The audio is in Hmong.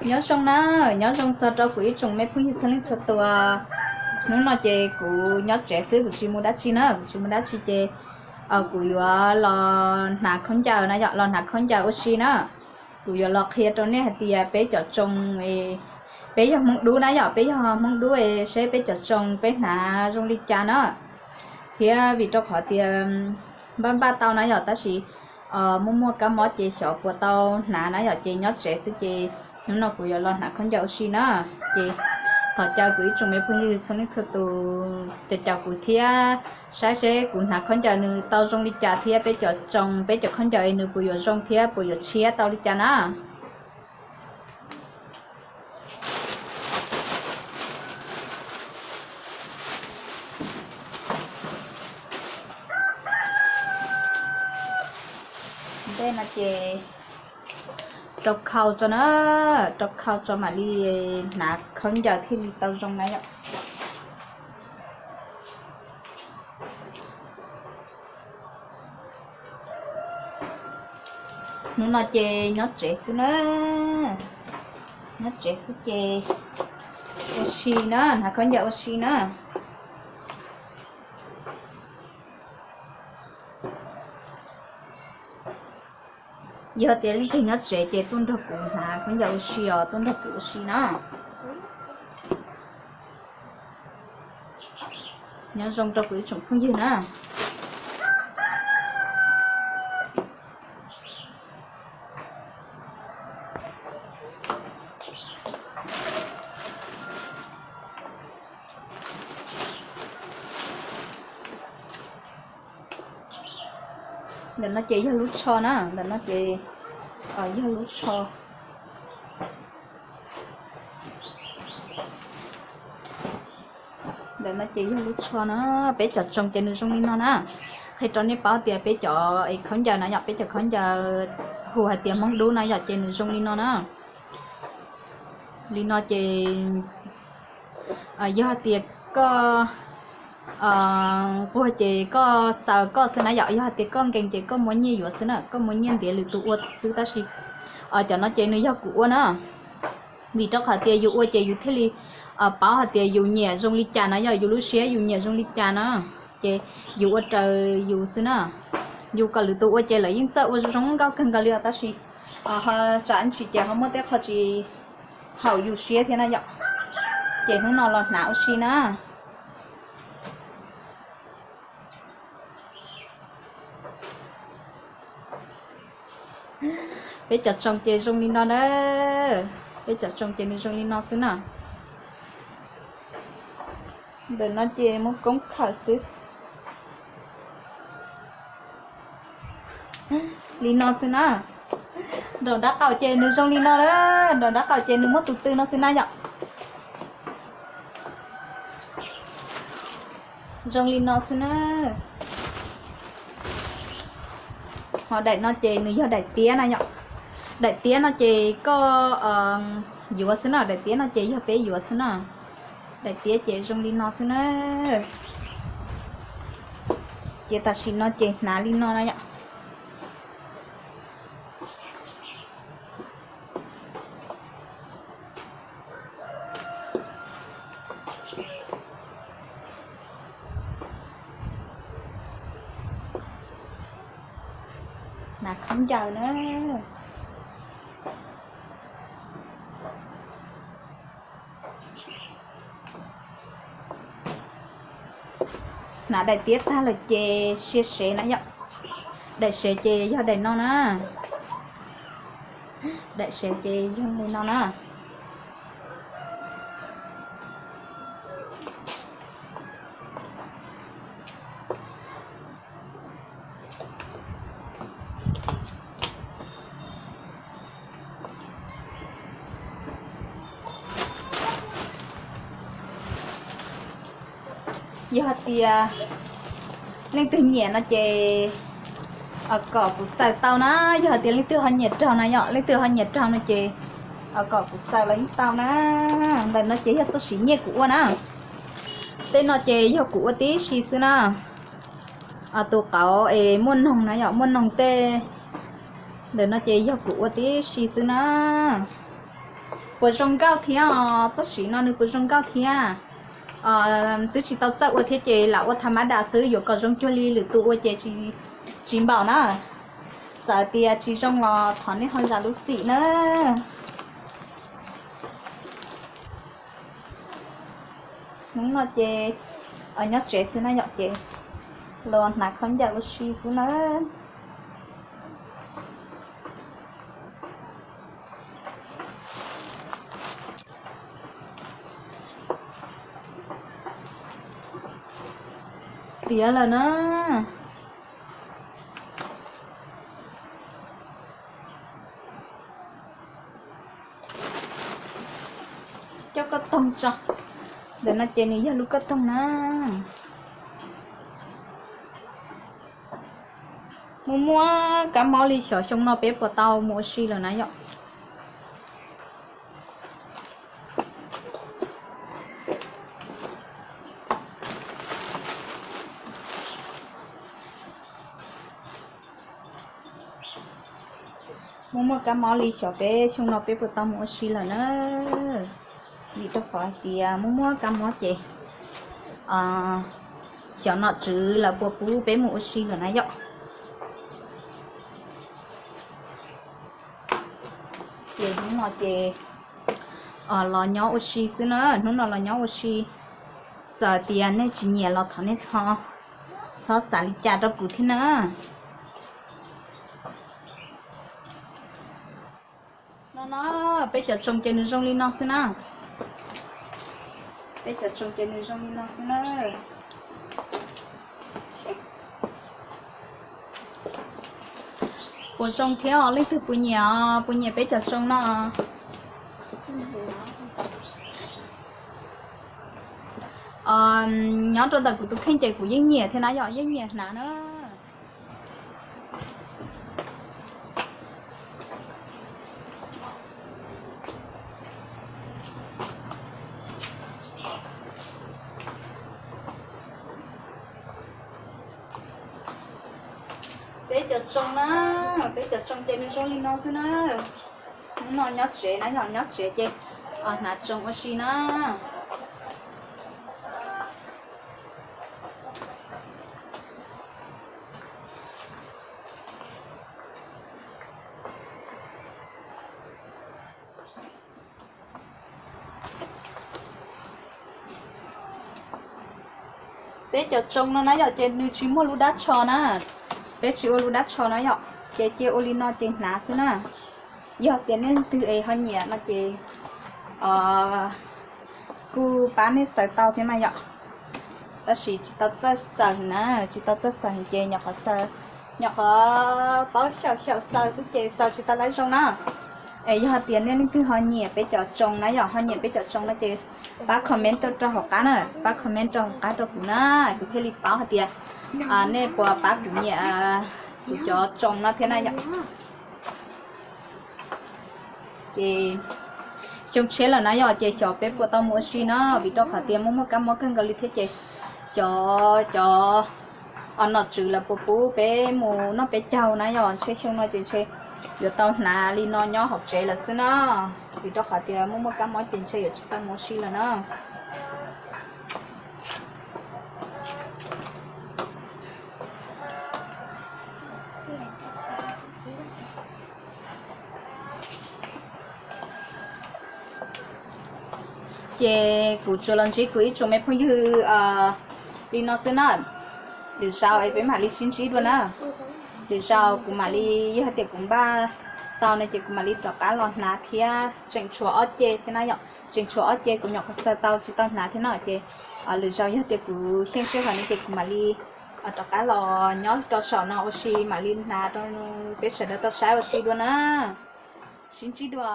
Nyob zoo na, nyob zoo txog rau kuv ib tsoom me phooj ywg txhua leej txhua tus. Hnub no ces kuv nyob tsev xwb, kuv tsis mus dab tsi na, kuv tsis mus dab tsi ces kuv yuav los hnav khaub ncaws na yom, los hnav khaub ncaws ua si na. Kuv yuav los qhia rau nej hais tias peb cov tsoo, peb yog Hmoob Dub na yom, peb yog Hmoob Dub es seb peb cov tsoo peb hnav zoo li cas na. Thiab vim rau qhov tias npaj npaj tau na yom, tab sis muaj muaj kab mob ces xyov puas tau hnav na yom, ces nyob tsev xwb ces hnub no kuv yuav los hnav khaub ncaws ua si na. Ces thov caw kuv ib tsoom me phooj ywg txhua leej txhua tus caum caum kuv thiab saib seb kuv hnav khaub ncaws nws tau zoo li cas thiab peb cov tsoo, peb cov khaub ncaws nws puas yuav zoo thiab puas yuav tshiab tau li cas na. Ntej no ces rau khau tso na, rau khau tso mam li hnav khaub ncaws thiaj li tau zoo na yom. Hnub no ces nyob tsev xwb na, nyob tsev xwb ces ua si na, hnav khaub ncaws ua si na. Yog tias leej twg nyob tsev ces tuaj nrog kuv hnav khaub ncaws ua si os, tuaj nrog kuv ua si na. Nyob zoo rau kuv ib tsoom phooj ywg na. Ntawm no ces yog lub tsho na, ntawm no ces yog lub tsho. Ntawm no ces yog lub tsho na, peb cov tsoo ces nws zoo li no na. Qhia rau nej paub tias peb cov khaub ncaws na yom, peb cov khaub ncaws hu hais tias Hmoob Dub na yom, ces nws zoo li no na. Li no ces yog hais tias koj, quag ces koj xaws koj xwb na yom, yog hais tias koj nkees ces koj muab nyiaj yuav xwb na, koj muab nyiaj ntiav lwm tus ua xwb tab sis cov no ces nws yog kuv ua na. Vim rau qhov tias yus ua ces yus thiaj li paub hais tias yus nyiam zoo li cas na, yog yus lub siab yus nyiam zoo li cas na, ces yus ua raws yus xwb na. Yus kom lwm tus ua ces lawv yeej txawj ua zoo nkauj kawg nkaus li os, tab sis ho tsam ntsis ces ho muaj tej qho tsis haum yus siab thiab na yom. Ces hnub no los hnav ua si na. Peb cov tsoo ces zoo li no na, peb cov tsoo ces nws zoo li no xwb na. Ntawm no ces muab koob khawm xwb. Li no xwb na. Nraum nraub qaum ces nws zoo li no na, nraum nraub qaum ces nws muab tus tw no xwb na yom. Zoo li no xwb na. Ho daim no ces nws yog daim tiab na yom. Daim tiab no ces koj yuav xwb na, daim tiab no ces yog peb yuav xwb na. Daim tiab ces zoo li no xwb na. Ces tam sim no ces hnav li no na yom. Hnav khaub ncaws na. Hnav daim tiab tag lawm ces sia sev na yom. Daim sev ces yog daim no na. Daim sev ces yog li no na. Yog hais tias leej twg nyiam no ces kom kuv xaws tau na, yog hais tias leej twg ho nyiam raug na yom, leej twg ho nyiam raug no ces kom kuv xaws los yeej tau na. Ntawm no ces yog txoj siv nyiaj kuv ua na. Tej no ces yog kuv ua tib si xwb na. Tus qauv es muaj noog na yom, muaj noog tej. Ntawm no ces yog kuv ua tib si xwb na. Puas zoo nkauj thiab os, txoj siv no nws puas zoo nkauj thiab. Twb tsis tau txawj ua thiab ces lam ua tham ma das xwb, yuav kom zoo cuag li lwm tus ua ces tsis npaum na. Txawm tias tsis zoo los thov nej ho zam lub txim na. Hnub no ces nyob tsev xwb na yom, ces los hnav khaub ncaws ua si xwb na. Tiav lawm na. Coj kauj toog tso. Ntawm no ces nws yog lub kauj toog na. Muaj muaj kab mob li xyov xyoo no peb puas tau mus ua si lawm na yom. Muaj muaj kab mob li xyov peb xyoo no peb puas tau mus ua si lawm na. Vim rau qhov hais tias muaj muaj kab mob ces xyov nom tswv lawv puas pub peb mus ua si lawm na yom. Ces hnub no ces los nyob ua si xwb na, hnub no los nyob ua si. Txawm tias nej tsis nyiam los thov nej txhob xav li cas rau kuv thiab na. No no, peb cov tsoos ces nws zoo li no xwb na. Peb cov tsoos ces nws zoo li no xwb na. Puas zoo thiab os, leej twg puas nyiam, puas nyiam peb cov tsoos no? Nyob rau ntawm kuv tus kheej ces kuv yeej nyiam thiab na yom, yeej nyiam hnav na. Peb cov tsoos na, peb cov tsoos ces nws zoo li no xwb na. Hnub no nyob tsev na yom, nyob tsev ces hnav tsoos ua si na. Peb cov tsoos no na yom, ces nws tsis muaj lub dab tsho na. Peb tsis ua lub dab tsho na yom, ces cia ua li no ces hnav xwb na. Yog tias nej leej twg es ho nyiam no ces kuj pab nej xaws tau thiab mas yom. Tab sis tsis tau txawj xaws na, tsis tau txawj xaws ces nyuam qhuav xaws, nyuam qhuav paub xyaum xyaum xaws xwb ces xaws tsis tau laib zoo na. Es yog hais tias nej leej twg ho nyiam peb cov tsoos na yom, ho nyiam peb cov tsoos no ces pab comment tuaj rau hauv qab na, pab comment rau hauv qab rau kuv na, kuv thiaj li paub hais tias nej puas pab kuv nyiam kuv cov tsoos no thiab na yom. Ces xyoo tshiab lawm na yom, ces xyov peb puas tau mus ua si na, vim rau qhov tias muaj muaj kab mob kawg nkaus li thiab ces xyov cov nom tswv lawv puas pub peb mus noj peb caug na yom, ntshe xyoo no ces ntshe yuav tau hnav li no nyob hauv tsev lawm xwb na, vim rau qhov tias muaj muaj kab mob ces ntshe yuav tsis tau mus ua si lawm na. Ces kuv tsuas los ntsib kuv ib tsoom me phooj ywg li no xwb na. Lwm zaus es peb mam li sib ntsib dua na. Lwm zaus kuv mam li, yog hais tias kuv npaj tau no ces kuv mam li rov qab los hnav thiab, tseem tshuav ob ce thiab na yom. Tseem tshuav ob ce kuv nyuam qhuav xaws tau tsis tau hnav thiab no ces lwm zaus yog tias kuv xyeej sij hawm no ces kuv mam li rov qab los nyob rau saum no ua si, mam li hnav rau peb sawv daws tau saib ua si dua na. Sib ntsib dua.